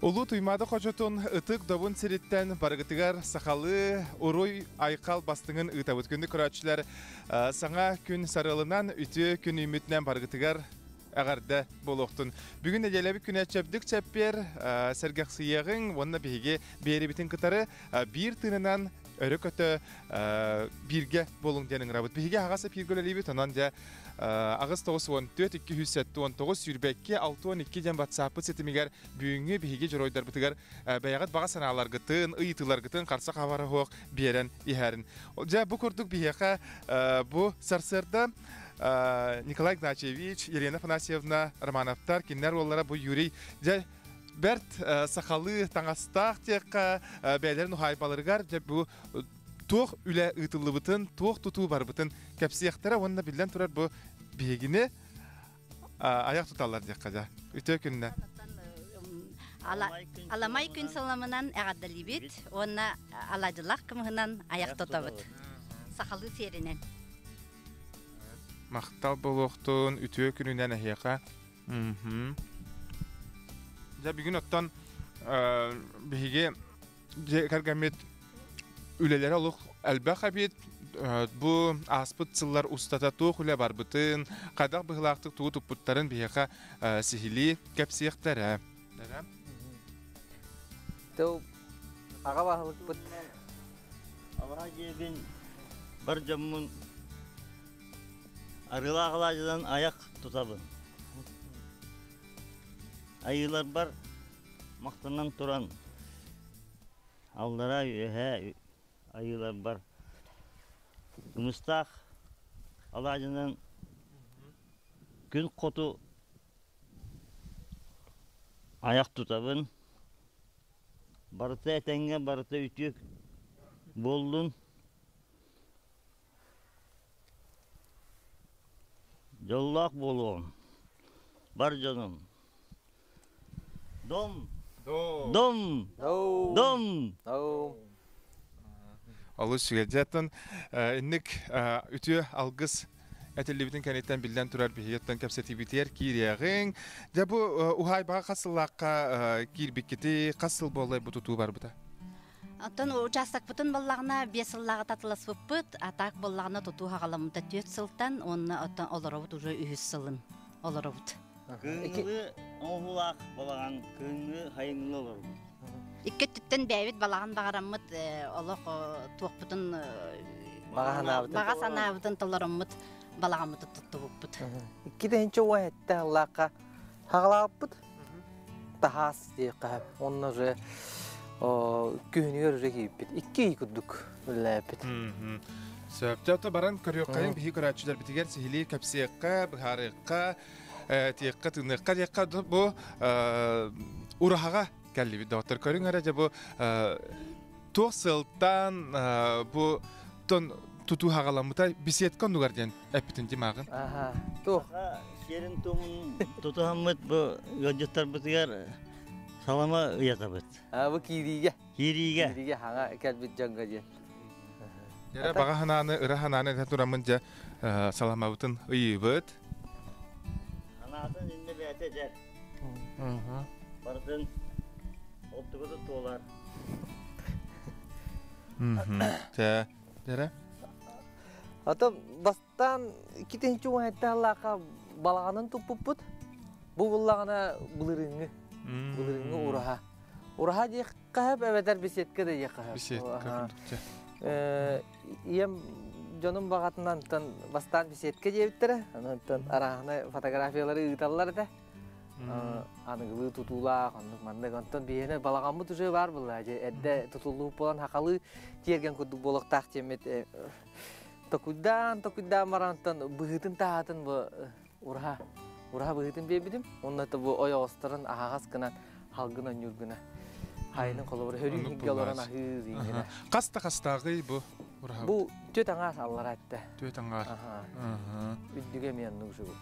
Улуу Туймаада хочотун ытык добун сириттэн барыгытыгар сахалыы уруй айхал бастыҥын ыытабыт. Күндү көрөөччүлэр, саҥа күн сарыалынан, үтүө күн үүммүтүнэн барыгытыгар эҕэрдэ буолуохтун. Бүгүн нэдиэлэбит күнэ чэбдик чэппиэр, сэргэхсийиэҕиҥ уонна биһиги биэрибитин кытары биир тыынынан өрө көтө бииргэ буолуҥ диэн ыҥырабыт. Биһиги аһаҕас эпииргэ үлэлиибит, онон дьэ 8 94 279 22 62 диэн ватсаппыт ситимигэр бүгүҥҥү биһиги дьоруойдарбытыгар бэйэҕит баҕа санааларгытын, ыйытыыларгытын харса хабара суох биэрэн иһэрин. Дьэ, бу курдук биһиэхэ бу сарсыарда Николай Игнатьевич, Елена Афанасьевна Романовтар, кинилэр уоллара бу Юрий, дьэ, бэрт сахалыы таҥастаах диэххэ, бэйэлэрин уһаайбаларыгар дьэ бу туох үлэ ыытыллыбытын, туох тутуу барбытын кэпсиэхтэрэ уонна биллэн турар бу биһигини айах туталлар диэххэ дьэ. Үтүө күннэ. Аламай күн саламынан эҕэрдэлиибит уонна аладьылах кымыһынан айах тутабыт. Сахалыы сиэринэн. Махтал буолуохтун, үтүө күнүнэн эһиэхэ. Дьэ бүгүн оттон биһиги дьиэ кэргэммит үлэлэрэ олох элбэх эбит. Бу ааспыт сыллар устата туох үлэ барбытын, хайдах быһыылаахтык тугу туппуттарын биһиэхэ сиһилии кэпсиэхтэрэ. Тыл аҕа баһылыкпыт Абаһа дьиэбин бар дьоммун арыылаах алаадьынан аяк тутабын. Айыыларбар махтанан туран аллараа үөһээ айыыларбар кымыстаах алаадьынан күн хоту айах тутабын. Барыта этэҥҥэ, барыта үтүө буоллун. Дьоллоох буолуом, бар дьонум. Дом! Дом! Дом! Олус үчүгэй. Инник үтүө алгыс этиллибитин кэнниттэн биллэн турар биһиги кэпсэтиибитигэр киириэҕиҥ. Дьэ бу уһаайбаҕа хас сыллаахха киирбиккитий, хас сыл буоллай бу тутуу барбыта? Оттон учаастакпытын буоллаҕына биэс сыллааҕы татыласпыппыт, а так буоллаҕына тутуу хаҕаламмыта түөрт сылтан уонна оттон олоробут уже үһүс сылын олоробут. Кыһыҥҥы оҥоһуулаах балаҕан, кыһыҥҥы хайыҥҥы олоробут. Икки өттүттэн бэйэбит балаҕан баҕараммыт олох туохпутун баҕа санаабытын толороммут балаҕаммытын туттубуппут. Икки тыһыынча уон сэттэ сыллаахха хаҕалаабыппыт. Таһаас диэххэ онно уже күһүнүгэр уже киирбит. Икки ый курдук үлэлээбиппит. Сөптөөх баран көрүөххэйин биһи көрөөччүлэрбитигэр сиһилии кэпсиэххэ, быһаарыахха, тиэххэ, тыыныахха диэххэ бу ураһаҕа кэллибит доҕоттор. Көрүҥ эрэ дьэ бу туох сыалтан бу тон тутуу хаҕаламмыта беседка оннугар диэн эппитин димааҕын. Аха, туох? Сиэрин туомун тутуһаммыт бу ыалдьыттарбытыгар салама ыйатабыт. Бу киириигэ. Киириигэ. Киириигэ хаҥа кэлбит дьоҥҥо диэн. Дьэ баҕа ханааны, ыра ханааны этэ тураммын дьэ саламабытын ыйыыбыт. Ханаатын иннэ бэйэтэ этэр. Барытын оттугуту туолар. Тэ, дэрэ. Ата бастаан китинчи уһайттааллаахха балаҕанын туппуппут. Бу буллаҕына былырыыҥҥы. Былырыыҥҥы ураһа. Ураһа диэх хаһып эбэтэр беседка да диэх хаһып. Беседка. Ийэм дьонум баҕатынан бастаан беседка диэбиттэрэ. Онтон арааһынай фотографиялары ыыталлар этэ. Аныгылыы тутуулаах, оннук маннык. Онтон биһиэнэ балаҕаммыт уже баар буолла. Эрдэ тутуллубут буолан хахалыы тиэргэн курдук буолуохтаах диэммит токуйдаан, токуйдаан барантан быһыытын таһаатын бу ураһа ураһа быһыытын биэрбитим. Уонна бу ойоҕосторун аһаҕас гынан халгын онньуур гына хайынын холобура хөрүү иһиггэ олорон аһыыр иҥгинэ. Хас да хастааҕый бу ураһа? Бу түөт аҥаас аллара этте. Түөт аҥаар. Үрдүгэ эмиэ оннук жугут.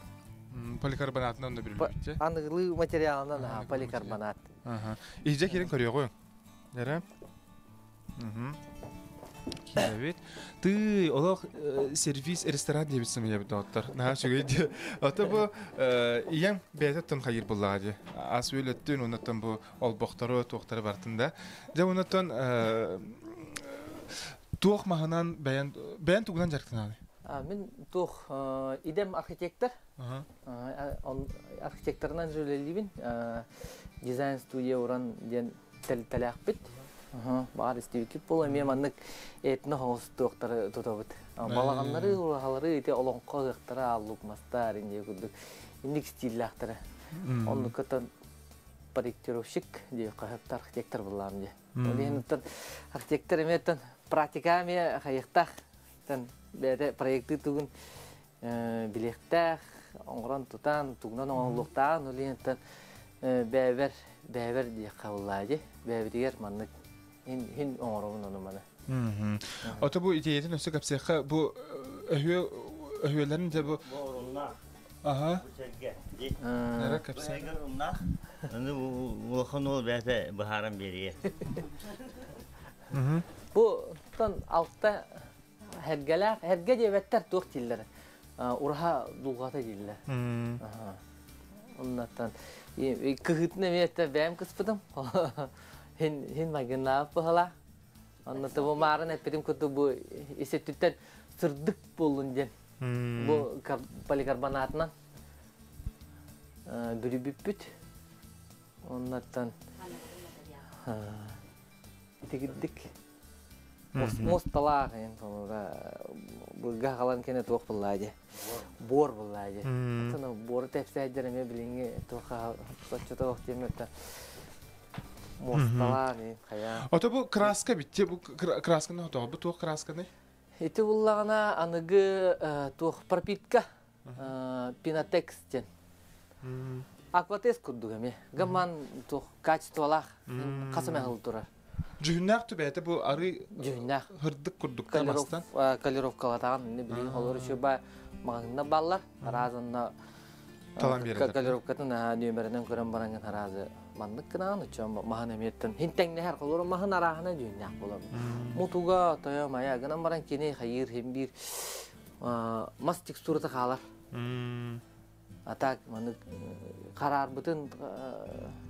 Поликарбонатынан онно бүрүллүбүт. Аныгылыы материалынан поликарбонат. Иһдьэ киирэн көрүөҕү. Эрэ. киирэбит. Тыый, олох сервис ресторан диэбит сымыйабыт доҕоттор. Наһаа үчүгэй дии. Ото бу ийэм бэйэтэ оттон хайыр буллаҕа дии. Ас үөл өттүн, оннуттан бу олбохтору, туохтары бартын да. Дьэ, оннуттан туох маһынан бэйэн бэйэн тугунан дьарыктананый? Мин туох идэм архитектор. Архитекторынан үлэлиибин. Дизайн студия уран диэн тэрилтэлээхпит. Баар истибиккит буолуо эмиэ маннык этно хоҥостуохтары тутабыт. Балаҕаннары, ураһалары ити олоҥхо ыһыахтара ааллук мастар инньэ курдук инник стиллээхтэрэ. Оннуккаттан проектировщик диэххэ сөп архитектор буллаам дии. Ол иһин архитектор эмиэ практика эмиэ хайыахтаах бэйэтэ проектыы тугун билиэхтээх, оҥорон тутан, тугунан оҥоһуллуохтааҕын ол иһин бэйэбэр бэйэбэр диэххэ буоллаа дии. Бэйэбитигэр маннык хин оҥоробун ону маны. Ото бу идеятын өссө кэпсиэххэ бу өһүө өһүөлэрин дьэ бу Бу оруннаах. Аха. Бу сэргэ. Нара кэпсээ. Оруннаах. Аны улахан уол бэйэтэ быһааран биэриэ. Бу тон алта Эргэлээх, эргэ диэбэттэр туох дииллэр? Ураһа дулҕата дииллэр. Оннаттан кыһыытын эмиэ бэйэм кыспытым. Хин хин майгыннаабыт быһалаах. Онно бу маарын эппитим курдук бу ис өттүттэн сырдык буоллун диэн. Бу поликарбонатынан бүрүбүппүт. Оннаттан итигирдик Муосталаах эн холура бырга халан кene туох буллаа дьэ. Буор буллаа дьэ. Атын буору тэпсээддэр эмиэ билиҥҥи туох соччото ох диэммэттэ. Муосталаах хайа. Ото бу краска битти бу красканы хотоҕо бу туох красканы? Ити буллаҕына аныгы туох пропитка пинотекс диэн. Акватест курдук эмиэ. Гамман туох качестволаах хас эмэ сыл турар. Дьүһүннээх түбээтэ бу арыы Дьүһүннээх. Хырдык курдук мастан. Колеровкалатаҕын инни билигин олор үчүгэй маҕаһыынна баллар. Араазанна Талан биэрэллэр. Колеровкатын нүөмэринэн көрөн баран араазы маннык гынаан оччо маһын эмиэттэн хин тэҥнэһэр холору маһын арааһына дьүһүннээх болор. Мутуга тойо мая гынан баран кини хайыыр хин биир мас текстурата хаалар. А так маннык хараарбытын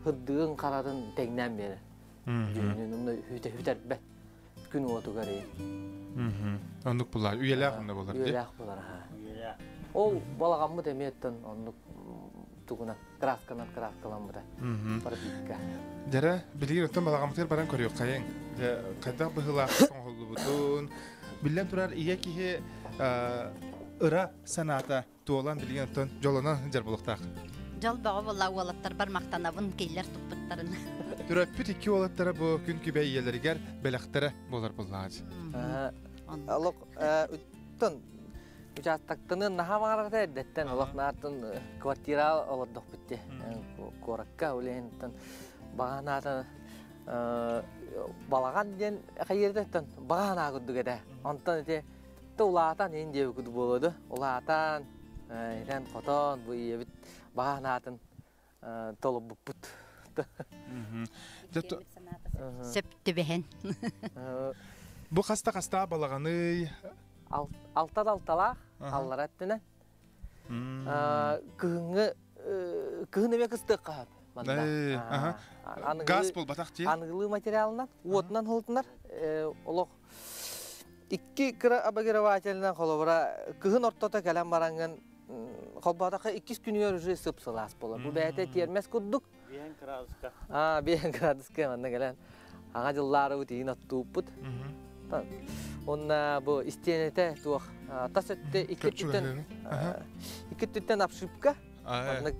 хырдыгын харатын тэҥнээн биэрэр. Дьүһүнүн онно хүтэ хүтэрбэт күн уотугар Оннук булар. Үйэлээх онно болар. Үйэлээх болар. Ол балаҕаммыт эмиэттэн оннук тугунан красканан краскаламмыта. Пропитка. Дьэрэ, билигин оттон балаҕаммытыгар баран көрүөххэйиҥ. Дьэ, хайдах быһыылаах оҥоһуллубутун. Биллэн турар, ийэ киһи ыра санаата туолан билигин оттон дьолонон сылдьар буолуохтаах. Дьол бөҕө буолла уолаттарбар махтанабын киллэр туппуттарын. Төрөппүт икки уолаттара бу күн күбэй ийэлэригэр бэлэхтэрэ буолар буоллаҕа. Олох үттэн учаастактаны наһаа баҕарарта эрдэттэн олох наартын квартира олордохпут дии куоракка үлэһинтэн баҕанаата балаҕан диэн хайыырдаттан баҕанаа курдук этэ онтон ити Та улаатан иһин диэбиккит буолуо да улаатан ирэн хотон бу ийэбит баҕанаатын толорбуппут. Сөп түбэһэн. Бу хаста хаста балаҕаный? Алта алталаах аллара өттүнэн. Кыһыҥҥы кыһын эмиэ кыстыахха сөп. Газ буолбатах дии. Аныгылыы материалынан, уотунан һылытынар олох Икки кыра обогревателинэн холобура кыһын ортото кэлэн бараҥҥын холбоотоххо иккис күнүгэр уже сып-сылаас буолар. Бу бэйэтэ тиэрмэс курдук. Биэһэн градуска. Аа, биэһэн градуска манна кэлэн аҥа дьыллаарыбыт иин оттууппут. Уонна бу истиэнэтэ туох тас өттө икки өттүттэн икки өттүттэн обшивка.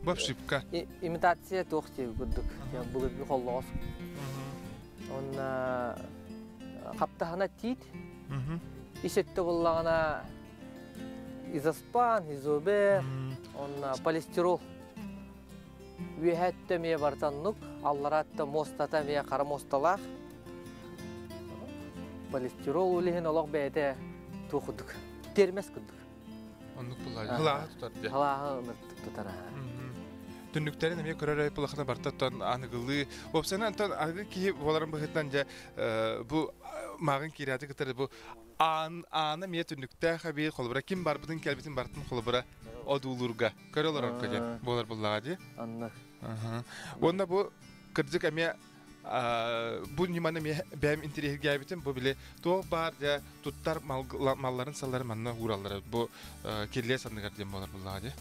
Бу обшивка. Имитация туох диэби курдук. Былыргы холлоҕос. Уонна хаптаһына тиит. Ис өттө буллаҕына изоспан, изобер, уонна полистирол. Үөһэ өттө эмиэ барытаннук, аллара өттө муостата эмиэ хара муосталаах. Полистирол улиһин олох бэйэтэ туох курдук, термес курдук. Оннук буллар. Халааһы тутар дии. Халааһы ыныртык тутар. Түннүктэрин эмиэ көрөр айпылахына барта оттон аныгылыы. Уопсайынан оттон аныгы киһи буоларын быһыытынан дьэ бу мааҕын киирээти кытары бу Аан аана эмиэ түннүктээх эбиит, холобура ким барбытын кэлбитин барытын холобура одуулуурга, көрө олорорго диэн буолар буллаҕа дии. Анна. Уонна бу кырдьык эмиэ бу ньыманы эмиэ бэйэм интэриэһиргээбитим. Бу били туох баар дьэ туттар малларын салларын манна уураллара бу кирлиэс анныгар диэн буолар буллаҕа дии.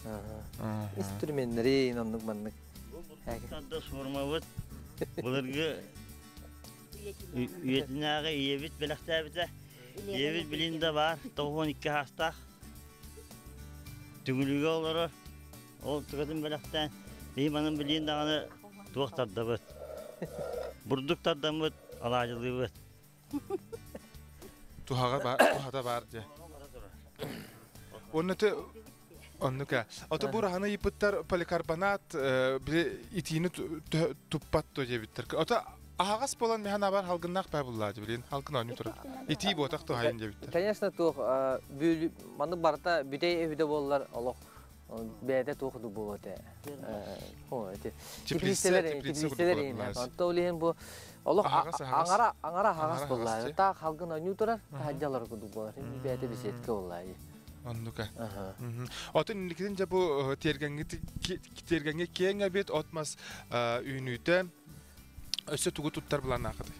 Инструменнэрин оннук маннык. Бу суурмабыт былыргы Үйэтинээҕи ийэбит бэлэхтээбитэ. Ийэбит билин да баар, 92 саастаах. Түҥүлүгэ олорор. Ол тукатын бэлэхтээн, биһи манан билин даҕаны туох тардабыт. Бурдук тардаммыт, алаадьылыыбыт. Туһаҕа баар, туһата баар дьэ. Уонна Оннука. Ото бу раһаны ыйыппыттар поликарбонат били итиини туппат то диэбиттэр. Ото аһаҕас буолан миһан абар халгыннаах баа буллаа билин халгын оонньуу турар. Итии буотах туһайын диэбиттэр. Конечно туох маннык барыта бүтэй эбитэ буоллар олох бэйэтэ туох ду буолуо этэ. Теплицэлэр теплицэлэр Онто ол иһин бу олох аҥара аҥара аһаҕас буоллаа. Таах халгын оонньуу турар таһырдьалар курдук буолар. Бэйэтэ беседка буоллаа. Оннука. Отон инникитин дьэ бу тиэргэҥҥэ тиэргэҥҥэ киэҥ эбит от-мас үүнүүтэ өссө тугу туттар былааннааххытый?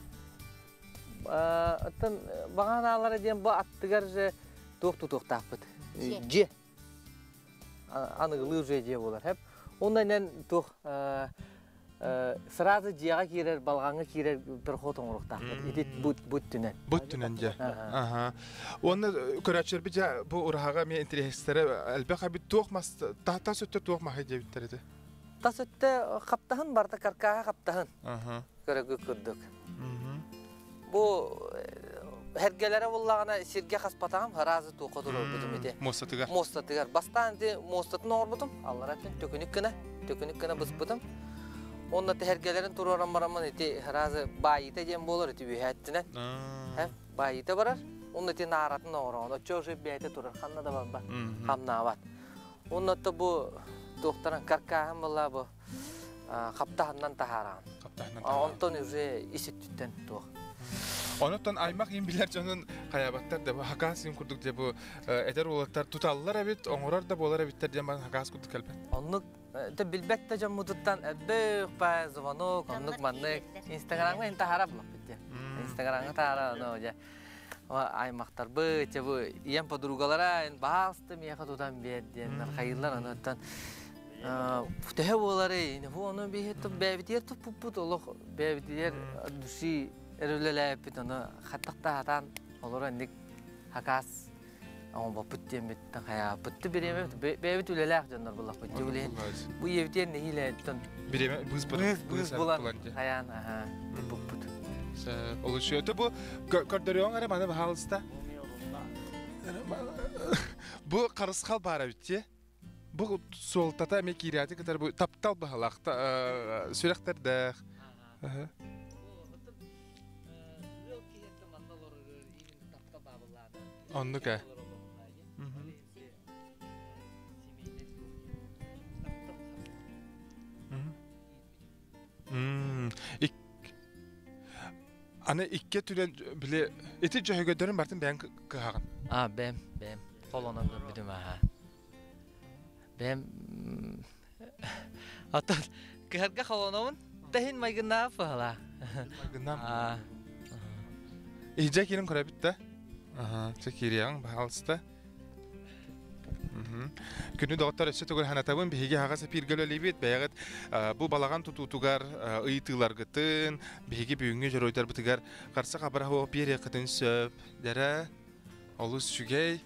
Оттон баҕа санаалара диэн бу аттыгар же туох тутуохтаахпыт. Дьиэ. Аныгылыы уже дьиэ буолар. Хэп. Онно инэн туох сразу дьиэҕэ киирэр, балаҕаҥҥа киирэр проход оҥоруохтаахпыт. Ити бу өттүнэн. Бу өттүнэн дьэ. Аха. Уонна көрөөччүлэрбит дьэ бу ураһаҕа эмиэ интэриэстэрэ элбэх эбит. Туох мас тас өттө туох маһы диэбиттэр этэ? Тас өттө хаптаһын барыта каркааһа хаптаһын. Көрөгү курдук. Бу эргэлэрэ буллаҕына сиргэ хаспатаҕым сразу туохха туруорбутум ити. Муостатыгар. Муостатыгар. Бастаан ити муостатын оҥорбутум. Аллара өттүн төкүнүк гына, төкүнүк гына быспытым. Онно тэһэргэлэрин туруоран бараммын ити сразу баайыыта диэн буолар ити үөһээттинэн. Баайыыта барар. Онно ити нааратын оҥороҕун. Оччо уже бэйэтэ турар. Ханна да барбат. Хамнаабат. Онно бу туохтаран каркааһын буолла бу хаптаһыннан таһаараҕын. Хаптаһыннан таһаараҕын. Онтон уже ис өттүттэн туох. Онуттан аймах им билэр дьонун хайабаттар да хакаас им курдук дьэ бу эдэр уолаттар туталлар эбит, оҥорор да буолар эбиттэр диэн баран хакаас курдук кэлбэт. Оннук те билбэт да дьоммутуттан элбэх баа звонок, оннук маннык Инстаграмҥа ин таһара булаппыт дьэ. Инстаграмҥа таһара ону дьэ аймахтарбыт, дьэ бу ийэм подругалара баалысты миэхэ тутан биэр диэннэр хайыыллар онуттан төһө буоларый ону биһи бэйэбитигэр туппуппут олох бэйэбитигэр души эрүүлэлээппит ону хаттахта хатаан олору инник хакаас оҥорбоппут диэммиттэн хайааппыт бириэмэ бэйэбит үлэлээх дьоннор буллахпыт дьэ бу ийэбитигэр нэһиилэ бириэмэ быыс быыс булан хайаан аха туппуппут Олучуйата бу көрдөрүөҥ эрэ маны баһаалыста. Бу харысхал баар эбит дии. Бу суолтата эмиэ киирээти кытары бу таптал баһылаах сүрэхтэрдээх. Оннук ээ. Аны икки өттүнэн били ити дьөһөгөйдөрүн бартын бэйэҥ кыһаҕын. А бэм бэм холонон көрбүтүм аха. Бэм Оттон кыһарга холономун тэһин майгыннаах быһала. Майгыннаах. Иһдьэ киирин көрөбүт да. Аха, чэ киириэҕиҥ, баһаалыста. Күнү доҕоттор өссө төгүл санатабын, биһиги аһаҕас эпииргэ үлэлиибит. Бэйэҕит бу балаҕан тутуутугар ыйытыыларгытын, биһиги бүгүҥҥү дьоруойдарбытыгар харса хабыраһы биэриэххитин сөп. Дэрэ, олус үчүгэй.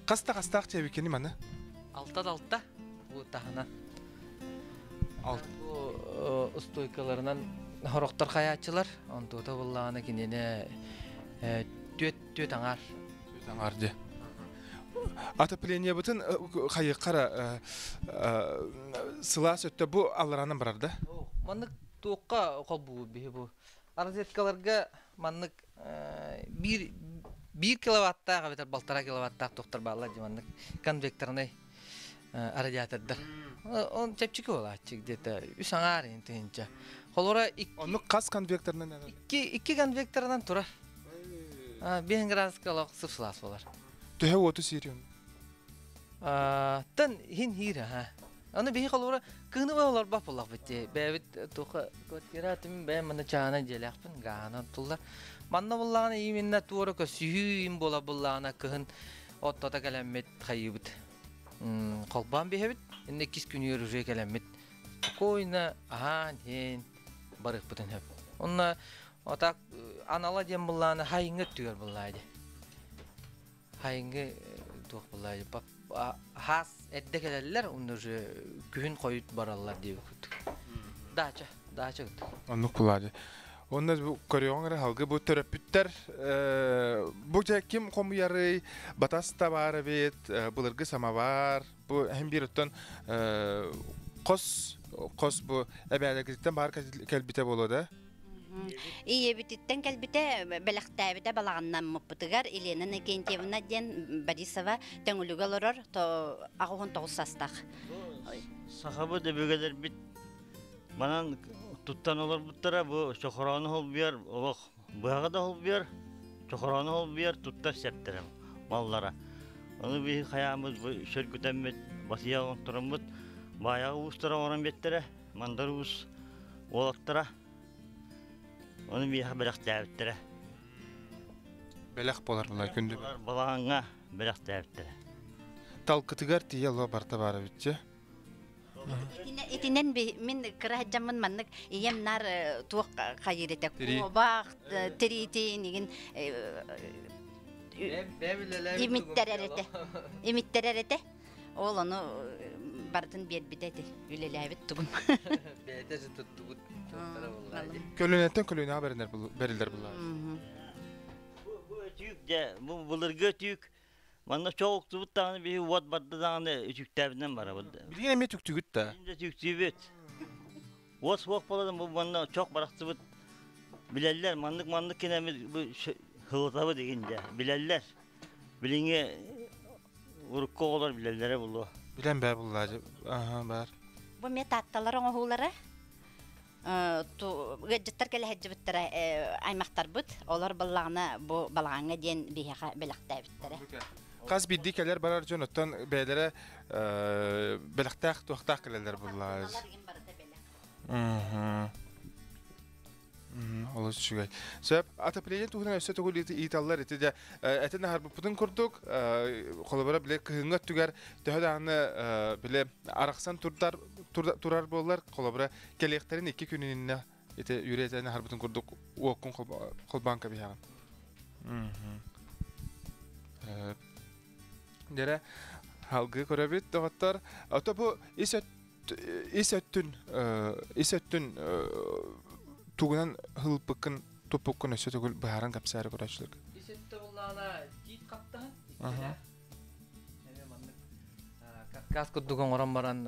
Хас да хастаах диэбиккини маны? Алта да алта. Бу таһынан. Бу устуойкаларынан хорохтор хайааччылар. Онтуота буллаҕына кинини түөт түөт аҥаар. Түөт аҥаар дии. Отоплениебытын хайыаххара сылаас өттө бу алларанан барар да? Маннык туохха холбуубут биһи бу. Розеткаларга маннык биир биир киловаттаах эбэтэр балтараа киловаттаах туохтар бааллар дии маннык конвекторнай радиатордар. Он чэпчэки буолааччы где-то үс аҥаар тыһыынча. Холура Оннук хас конвекторынан икки икки конвекторынан турар. 5 градуска олох сып-сылаас болар. Төһө уоту сирион? Тан хин хиир ha. Аны биһи холура кыһыны олорбат буоллахпыт дии. Бэйэбит туха квартира түмүн бэйэм манна чаана дьиэлээхпин гаанан туллар. Манна буллаҕына именно туора көсүһүү им буола буллаҕына кыһын оттото кэлэммит хайыыбыт. Холбоон биһэбит. Инне иккис күнүгэр уже кэлэммит. Спокойно аһаан иһин барыахпытын сөп. Онно отак анала диэн буллаҕына хайыҥҥа өттүгэр буллаа дии. Хайыҥҥы туох буллаа дии. Хаас эрдэ кэлэллэр, онно уже күһүн хойут бараллар диэбит курдук. Дача, дача курдук. Оннук булаа дии. Онно бу көрүөҕүҥ эрэ халгы бу төрөппүттэр бу дьэ ким хомуйарый, батас да баар эбит, былыргы самовар, бу эһин биир оттон хос хос бу эбээлэргититтэн баар кэлбитэ буолуо да? Ийэбититтэн кэлбитэ, бэлэхтээбитэ балаҕаннаммыппытыгар Елена Иннокентьевна диэн Борисова Төҥүлүгэ олорор, 89 састаах. Сахабыт өбүгэлэрбит манан туттан олорбуттара бу чохороону холбуйар олох быһаҕы да холбуйар, чохороону холбуйар туттар сэптэрэ маллара. Ону биһи хайааммыт бу сөргүтэммит, басыйа оҥтороммут, баайаҕа уустара оҥорон биэттэрэ, мандар уус уолаттара Ону миэхэ бэлэхтээбиттэрэ. Бэлэх буолар була күндү. Балаҕаҥҥа бэлэхтээбиттэрэ. Талкытыгар тиийэ алла барта баара бүтчэ. Итинэн мин кыра сылдьаммын маннык ийэм наар туох хайыыр этэ куобах тириитин игин имиттэрэр этэ имиттэрэр этэ Ол ону барытын биэрбитэ ити үлэлээбит тугум. Бэйэтэ же туттубут туттара буолла дии. Көлүөнэттэн көлүөнэҕэ бэринэр бэриллэр буллар. Бу өтүүк дьэ, бу былыргы өтүүк манна чоҕуктубут даҕаны биһи уот барда даҕаны үтүктээбитинэн барабыт. Билигин эмиэ түктүгүт да. Билигин да түктүүбүт. Уот суох буолан бу манна чох барахсыбыт билэллэр маннык маннык кинэмит бу хылытабыт игин дьэ билэллэр. Билиҥҥи урукку оҕолор билэллэрэ буолуо. Билэн бээ буллаа аха баар. Бу ме таатталар оҥоһуулара ыалдьыттар кэлэ сылдьыбыттара аймахтарбыт олор баллаҕына бу балаҕаҥҥа диэн биһиэхэ бэлэхтээбиттэрэ. Хас биирдии кэлэр барар дьон оттон бэйэлэрэ бэлэхтээх туохтаах кэлэллэр буллаа. Олус үчүгэй. Сөп. Отопление туһунан өссө тугу ыыталлар ити дьэ этин аһарбыппытын курдук холобура бile кыһыҥҥы өттүгэр төһө даҕаны бile арахсан турдар турар буоллар холобура кэлиэхтэрин икки күн иннинэ ити үөрэтэн аһарбытын курдук уоккун холбоон кэбиһэҕин. Дьэрэ халгыы көрөбүт доҕоттор. Ото бу ис ис өттүн ис өттүн тугунан хылпыккын туппуккун өссө төгүл быһааран кэпсээри көрөөччүлэргэ. Ис өттө буллаҕына тиит хаптаһын иккилээх. Эмиэ маннык каркас курдук оҥорон баран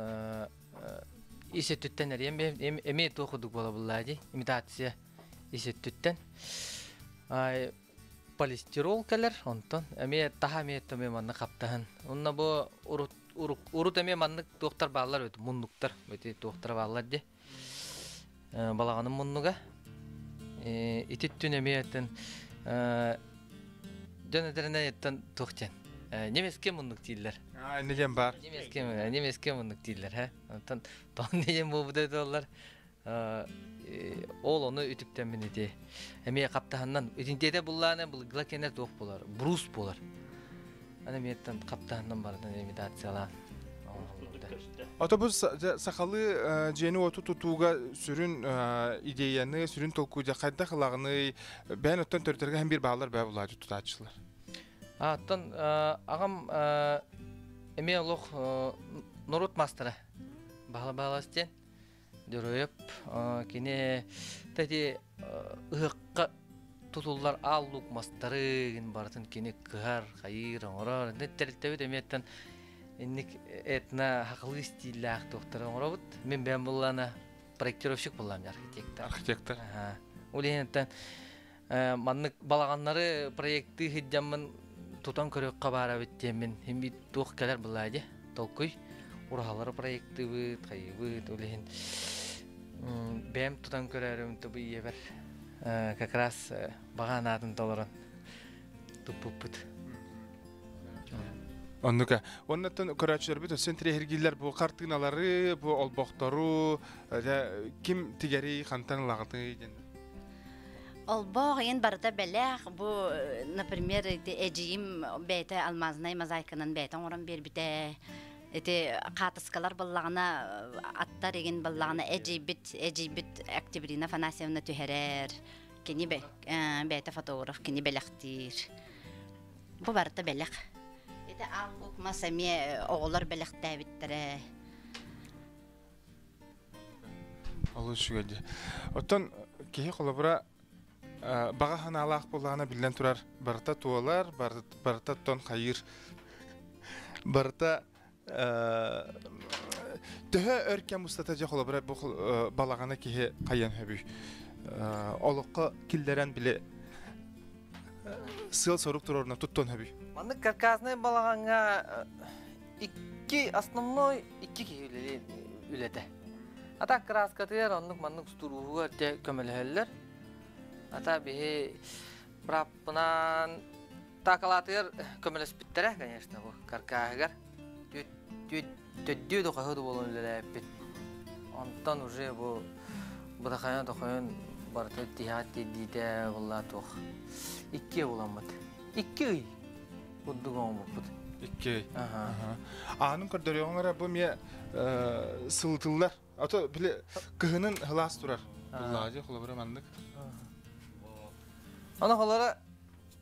ис өттүттэн эриэм эмиэ туох курдук буола буллаа дии имитация ис өттүттэн. Полистирол кэлэр онтон эмиэ таһа эмиэ эмиэ маннык хаптаһын. Онно бу урут урут эмиэ маннык туохтар бааллар эбит муннуктар ити туохтара бааллар дии балаҕаным муннуга ити түн эмиэ этэн дьон этэринэн эттэн туох диэн немецкий муннук дииллэр инне диэн баар немецкий немецкий муннук дииллэр һэ онтон тоон диэн буолбута этэллэр ол ону үтүктэммин ити эмиэ хаптаһыннан итинтиэтэ буллаана былыргыла кэнэ туох буолар брус буолар аны эмиэттэн хаптаһыннан барытын имитациялаан Ото бу сахалыы дьиэни-уоту тутууга сүрүн идеяны, сүрүн толкуйда хайдах ылаҕыный, бэйэн оттон төрүтэргэ һэн биир бааллар бээ булаачы тутааччылар. Оттон аҕам эмиэ олох норуот маастара баһыла диэн Дьоруойап кини ити ыһыкка тутуллар аал луук мастарын барытын кини кыһар, хайыыр, оҥорор. Тэрилтэбит эмиэттэн инник этно хахылыы стиллээх туохтары оҥоробут. Мин бэйэм буллаана проектировщик буллаам архитектор. Архитектор. Ол иһинтэн маннык балаҕаннары проектыы сылдьаммын тутан көрүөххэ баар эбит диэммин хим туох кэлэр былаа дии толкуй ураһалары проектыыбыт хайыыбыт ол иһин бэйэм тутан көрөөрүм тобу ийэбэр как раз баҕа анаатын толорон. туппуппут. Оннука. Оннуттан көрөөччүлэрбит өссө интэриэһиргииллэр бу хартыыналары, бу олбохтору, ким тигэри, хантан ылаҕытый диэн. Олбох иин барыта бэлэх. Бу, например, эдьиийим бэйэтэ алмазнай мозаиканан бэйэтэ оҥорон биэрбитэ. Ити хаатыскалар буоллаҕына, аттар игин буоллаҕына эдьиийбит, эдьиийбит Октябрина Афанасьевна түһэрэр. Кини бэйэтэ фотограф, кини бэлэхтиир. Бу барыта бэлэх. Ити аал луук мас эмиэ оҕолор бэлэхтээбиттэрэ. Олус үчүгэй дии. Оттон киһи холобура баҕа санаалаах буоллаҕына биллэн турар барыта туолар, барыта оттон хайыыр. Барыта төһө өр кэм устата дьэ холобура бу балаҕаны киһи хайан сөбүй? Олоххо киллэрэн били сыал-сорук туруорунан туттуон сөбүй? Маннык каркасный балаҕаҥҥа икки основной икки киһи үлэтэ. Ата краскатыгар оннук маннык устурууһугар те көмөлөһөллөр. Ата биһи быраппынан Таакалаатыгар көмөлөспүттэрэ, конечно, бу каркааһыгар. Төддүү дохоһу да буолан үлэлээппит. Онтон уже бу бытахайан тохойон барыта тиһэҕэ тиэрдиитэ буолла туох. Икки буламмыт. Икки ый курдук оҥорбуппут. Икки ый. Аанын көрдөрүөҕүҥ эрэ бу эмиэ сылытыллар. Ато били кыһынын сылаас турар. Буллаадьы холобура маннык. Аны холора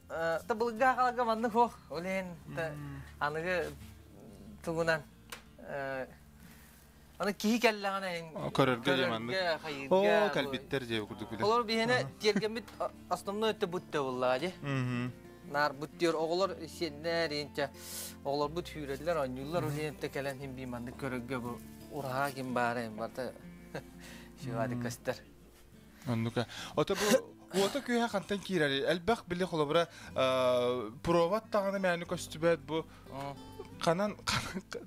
Та былыргы халага маннык суох. Ол иһин аныгы тугунан аны киһи кэллэҕинэ көрөргө дьэ маннык. Оо, кэлбиттэр дьэ курдук билэр. Олор биһиэнэ тиэргэммит основной өттө бутта буллаҕа дии. Наар буттер оҕолор сиэннэр инчэ оҕолорбут сүүрэллэр, оонньууллар ол иһин кэлэн хин бии маннык көрөргө бу ураһа ким баара барта сүүрээдик көстөр. Оннука. Ото бу уота күүһэ хантан киирэр? Элбэх били холобура провод даҕаны мээнэ көстүбэт бу ханан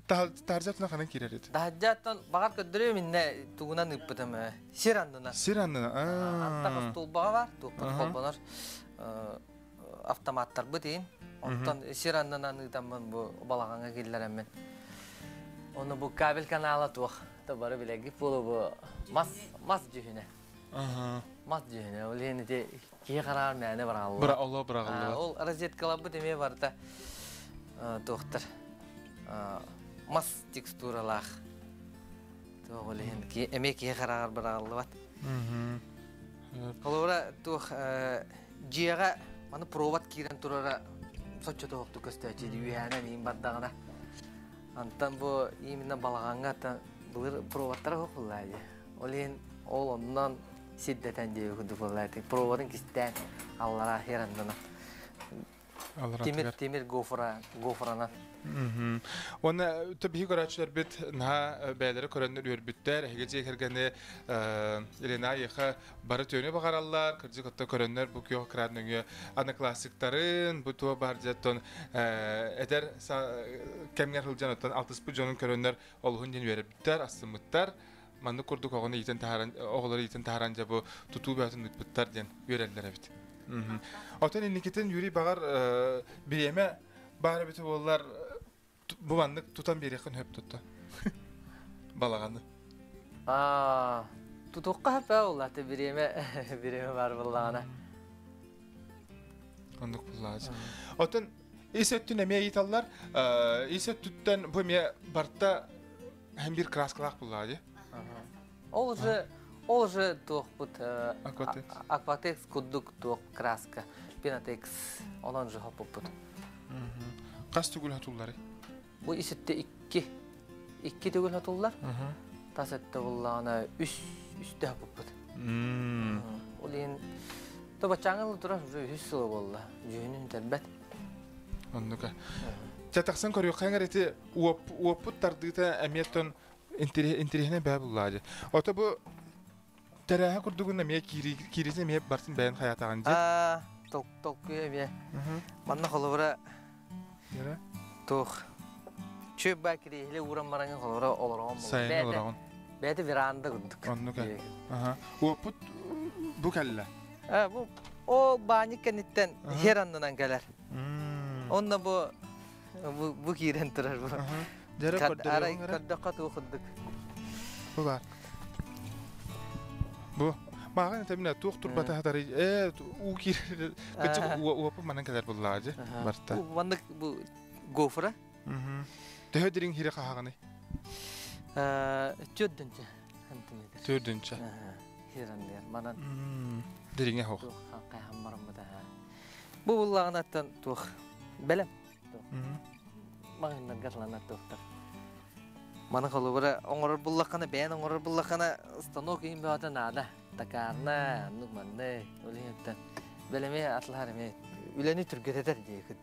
таһырдьа ханан киирэр ити? Таһырдьаттан баҕар көрдөрүөм иннэ тугунан ыыппытым сир аннынан. Сир аннынан. Антах остуолбаҕа бар, туохпут холбонор автоматтарбыт иин. Оттон сир аннынан ыытаммын бу балаҕаҥҥа киллэрэммин. Ону бу кабель канала туох та бары билэргит буолуо бу мас мас дьүһүнэ. Мас дьүһүнэ. Ол иһин ити киһи хараҕар мээнэ быраҕыллар. Быра олоо быраҕыллыбат. Ол розеткаларбыт эмиэ барыта туохтар мас текстуралаах. Туох ол иһин эмиэ киһи хараҕар быраҕыллыбат. Холобура туох дьиэҕэ маны провод киирэн турара соччо тоһохтук көстөөччү үөһээнэн иин бардаҕына. Антан бу именно балаҕаҥҥа былыр проводтара суох буоллаа дии. Ол иһин ол оннон сирдэтэн диэби курдук буоллаа Проводын кистээн аллараа херандана. Тимир тимир гофра гофранан. Уонна биһи көрөөччүлэрбит наһаа бэйэлэрэ көрөннөр үөрбүттэр. Эһиги дьиэ кэргэни Елена Еха бары түөнү баҕараллар. Кырдьык отто көрөннөр бу күөх экран нөҥүө аны классиктарын, бу туо бар дьэттон эдэр кэмҥэ сылдьан оттон алтыспыт дьонун көрөннөр олуһун диэн үөрбүттэр, астыммыттар. Маннык курдук оҕону иитэн таһааран, оҕолору иитэн таһааран дьэ бу тутуу бөҕөтүн ыыппыттар диэн үөрэллэр эбит. Оттон инникитин Юрий баҕар бириэмэ баар эбитэ буоллар бу маннык тутан биэриэххин сөп тутта. Балаҕаны. Аа, тутуохха сөп ээ улаата бириэмэ бириэмэ баар буоллаҕына. Оннук буллаач. Оттон ис өттүн эмиэ ыйыталлар. Ис өттүттэн бу эмиэ барта һэм биир краскалаах буллаа дии. Ол уже ол уже туохпут Акватекс. Акватекс курдук туох краска. Пенотекс. Онон же хоппуппут. Хас төгүл хатуллары? Бу исетте икки. Икки төгүл хатуллар. Тас өттө буллаҕына үс үстэ хоппуппут. Ол иһин тобаччааҥы турар уже үһүс сыла буолла. Дьүһүнүн тэрбэт. Оннука. Чэ тахсан көрүөххэ эҥэр ити уоппут тардыыта эмиэ тон интэриэһинэй бээ буллаа дии. Ото бу тэрээһэ курдугун эмиэ киириитин эмиэ барсын бэйэн хайаатаҕын дии. Толкуйа эмиэ. Манна холобура туох чүп баа кириэһилэ ууран бараҥын холобура олороҕун Сайын олороҕун. Бэйэтэ веранда курдук. Оннук. Уоппут бу кэллэ. Бу ол баанньык кэнниттэн хер аннынан кэлэр. Онно бу бу киирэн турар бу. Дьэрэ Арай көрдөххө туу курдук. Бу бар. Бу Мааҕын этэминэ туох турбата хатары уу киир кычык уопу манан кэлэр буллаҕа дьэ барта. Маннык бу гофра. Төһө дириҥ хире хаһаҕыный? Төрдүнчэ сантиметр. Төрдүнчэ. Хиранныар манан. Дириҥэ хоох. Хайхаммарыммыта. Бу буллаҕынаттан туох бэлэм. Маҕыннарга атланар туохтар. Маны холобура оҥорор буллаххына, бэйэн оҥорор буллаххына, станок иһин бөҕөтө наада. Такаарна, оннук манны, ол иһиттэн бэлэми атлаһар эмиэ үлэни түргэтэтэр диэкит.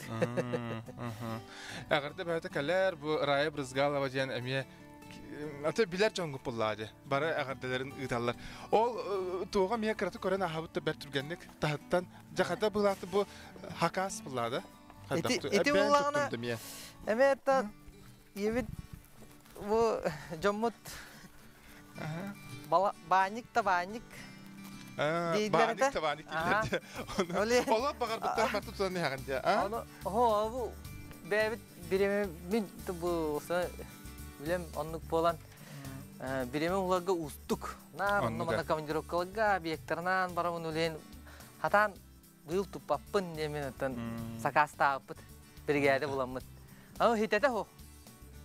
Эҕэрдэ бөҕөтө кэлэр, бу Рая Брызгалова диэн эмиэ аты билэр дьоҥҥут буллаа дии. Бары эҕэрдэлэрин ыыталлар. Ол туоҕа эмиэ кыраты көрөн аһабыт да бэрт түргэнник таһыттан дьахата былааты бу хакас буллаа да. Ити ити буллаҕына эмиэ ийэбит бу дьоммут баанньык да баанньык Баанньык да баанньык дииллэр. Олор баҕарбыттар барты тутан иһэҕин дии. Ону оһо бу бэйэбит бириэмэ бу билем оннук буолан бириэмэ уларга уустук. Наар онно манна командировкаларга объекттарынан барабын үлээн хатаан быыл туппаппын диэмин оттон сакаастаабыппыт биригээдэ буламмыт. Аны хитэтэ хо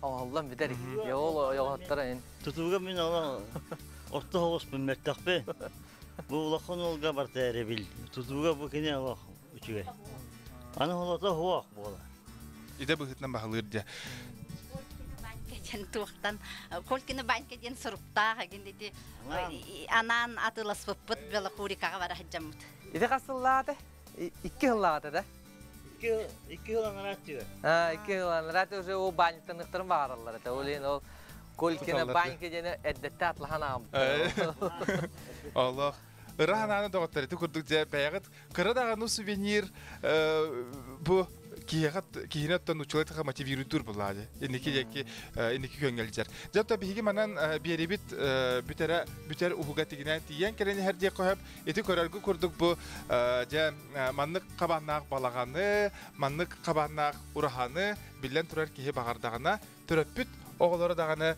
оҥоһуллан бүтэр. Ол ойоҕоттор эн. Тутууга мин ала орто соҕуспун мөлтөхпүн. Бу улахан уолга барта эрэбил. Тутууга бу кини олох үчүгэй. Аны холото хуох буола. Идэ быһыытынан баһылыыр дьэ. Диэн туохтан Колькина Банька диэн суруктаах эгин ити анаан атыыласпыппыт Белокурикаҕа бара сылдьаммыт. Ити хас сыллаата? Икки сыллаата да? Икки сыл анараа өттүгэр. Икки сыл анараа уже ол баанньыктаныахтарын баҕараллар этэ. Ол иһин ол Колькина банька диэни эрдэттэ атлахан аҕаммыт. Олох. Ыра санааны доҕоттор ити курдук дьэ бэйэҕит кыра даҕаны сувенир бу киһиэхэ киһини оттон учуолай тыха мотивируйдуур буллаа дьэ инники диэки инники көҥҥөлдьөр дьэ оттон биһиги манан биэрибит бүтэрэ бүтэр уһуга тигинээн тиийэн кэлэн иһэр диэххэ сөп ити көрөргө курдук бу дьэ маннык хабааннаах балаҕаны маннык хабааннаах ураһаны биллэн турар киһи баҕардаҕына төрөппүт оҕолоро даҕаны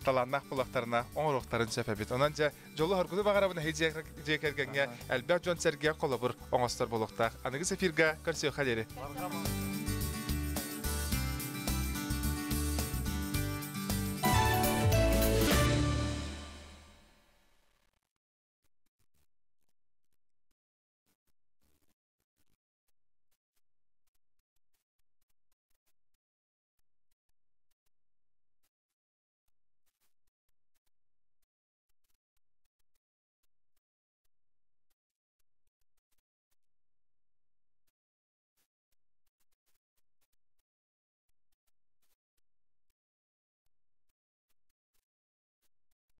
талааннаах булахтарына оҥоруохтарын сөп эбит. Онон дьэ дьолу-соргуну баҕарабын эһи дьиэ кэргэҥҥэ элбэх дьон сэргэ холобур оҥостор буолуохтаах. Аныгы эфирга көрсүөххэ диэри.